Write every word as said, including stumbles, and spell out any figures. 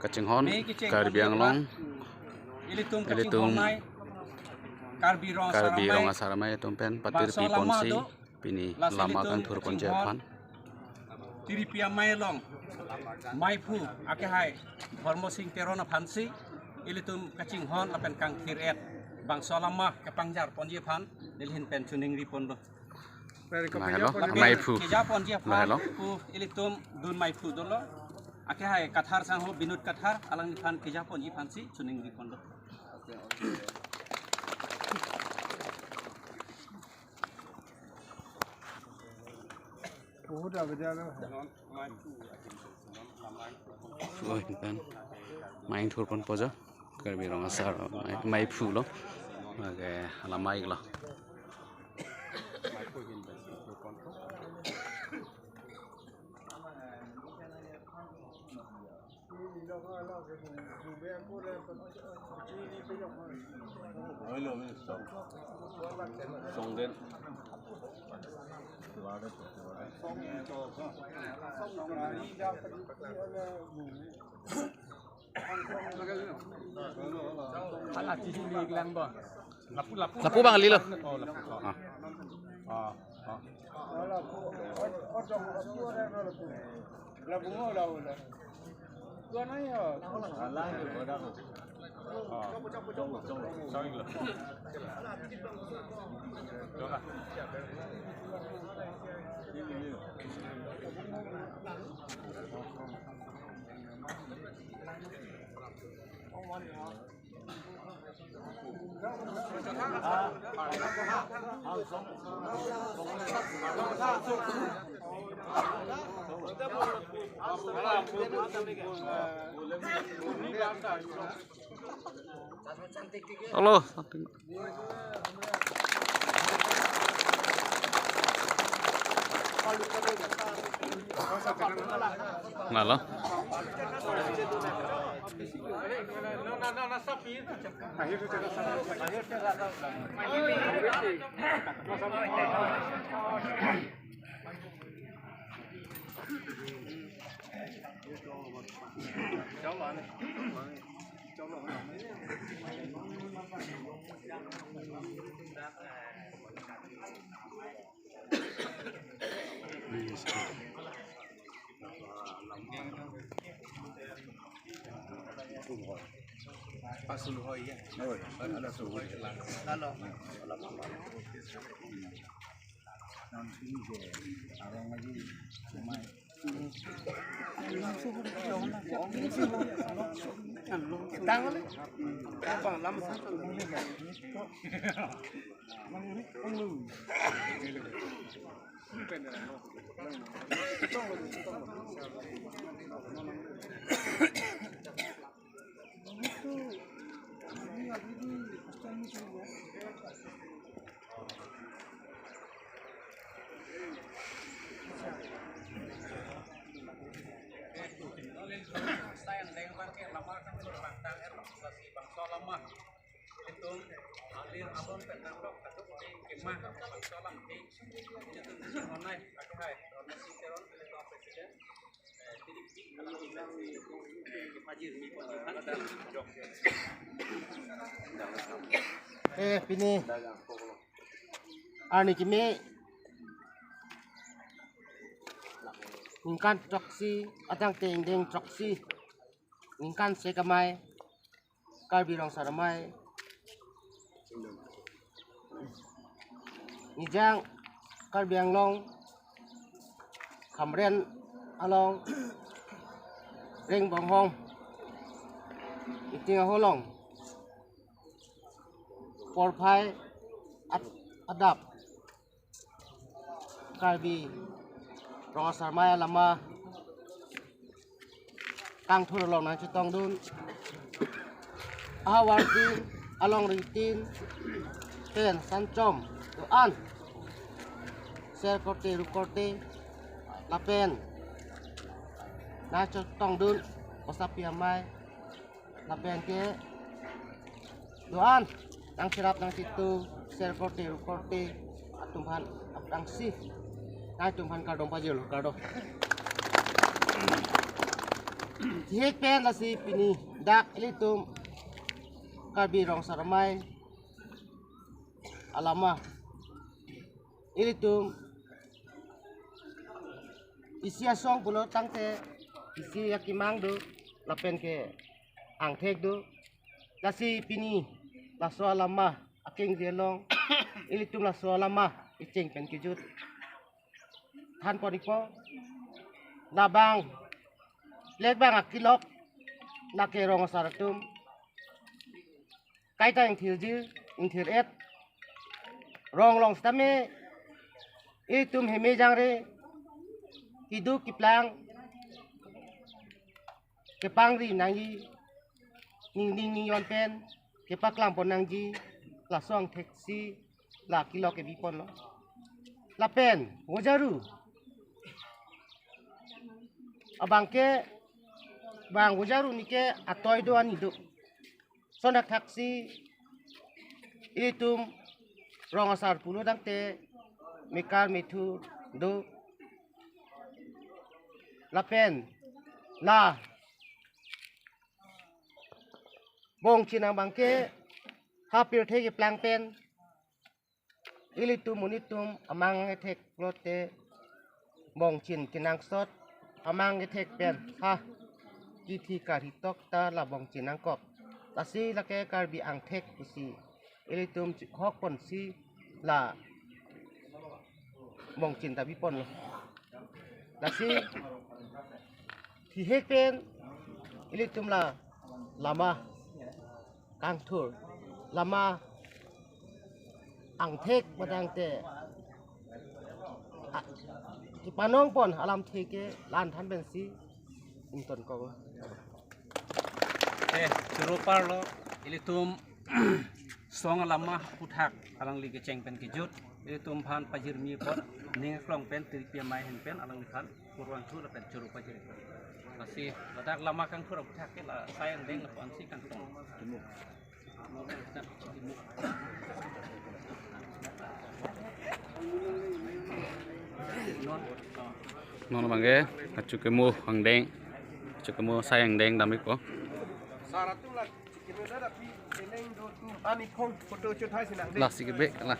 Kachinghon, May kecheng Karbi Anglong, ilitum ilitum kachinghon nai, Karbi Rong Karbi Asar Rong Amei, Asar Amei atum pen bangso patirpi lama ponsi, do, pini laso lama ilitum kangthur ponji kachinghon aphan. Tiripi amei along, meiphu akehai Dhormo Sing Teron aphansi, ilitum kachinghon lapen kangthir-et bangso lama kepangjar ponji aphan, nelihin pen choningri ponlo. Lahelo, meiphu. Keja ponji aphan, lahelo, pu ilitum dun meiphu dolo. Akehai Kathar sangho Binod Kathar, alangliphan keja ponji aphansi choningri ponlo. Oi, kan. Mei thur ponpo jo. Karbi Rong Asar, mei, meiphu lo. Oke, alam mei lo. Hala chihi lik lang bo. Lapu, lapu. Lapu bang lilo. Oh, lapu. Oh. Ah. Ah, ah. Hello. Nalo. Pasul ho ya. Oi, ada suhu. Lalu. Nang sini je. Arong lagi. Semai. Kita ngale. Apa lam satu. Eh, pini arni kimi ningkan throksi, atangte ingdeng throksi, ningkan sek amei, Karbi Rong Asar Amei, Nijang Karbi Anglong, Khamren along, Reng Bonghong, Iting Aho along, porphai at-, adap, Karbi Rong Asar Amei alama kangthur along nangchetongdun. Ahavar tin, along ri tin, pen sanchom do-an, ser korte ru korte, lapen nangchetongdun, Bosapi Amei, lapen ke do-an nangcherap nangchetu, ser korte ru korte atum aphan aphrangsi nangtum aphan kardom pajirlo, kardom. Thihek pen lasi pini dak ilitum Karbi Rong Asar Amei alama, ilitum isi asong pulo tangte isi akemang do, lapen ke angthek do. Lasi pini laso alama akengji along ilitum laso alama kecheng pen kejut thanpon-ikpo. Labang plek bang akilok, lake rong asar atum kaita ingthirji, ingthir-et. Rong along sitame itum heme jangre, keduk keplang kepangri nangji, ningning ningjon pen kepaklang pon nangji, laso angthek si la kilok kebi ponlo. Lapen vojaru abangke, bang vojaru nike atoi do ani do. Lason thakthaksi ilitum rong asar pulo tangte mekar methur do. Lapen la bongchin abangke ha pirthe keplang pen ilitum monit atum amang angthek lote bongchin kenangsot amang angthek pen ha kithi karhi tok ta la bongchin nangkok. Lasi lake Karbi angthek pusi ilitum chihok ponsi la bongchin ta bi ponlo. Lasi thihek pen ilitum la lama kangthur, lama angthek matangte, a, kepanong pon alamthe ke la-an than pensi ingtonkok. Eh, choro parlo, ilitum song alama aphuthak alangli kecheng pen kejut, ilitum aphan pajirmi apot, ning aklong pen, tiripi amei ahin pen, alangliphan kurvangthu lapen choro pajir. Lasi ladak lama kangthur aphuthak ke la Sai Angdeng lapu-ansi kangthur. Non abangke, kachukemo angdeng, kachukemo Sai Angdeng dam-ikpo. Lasi kebe, la.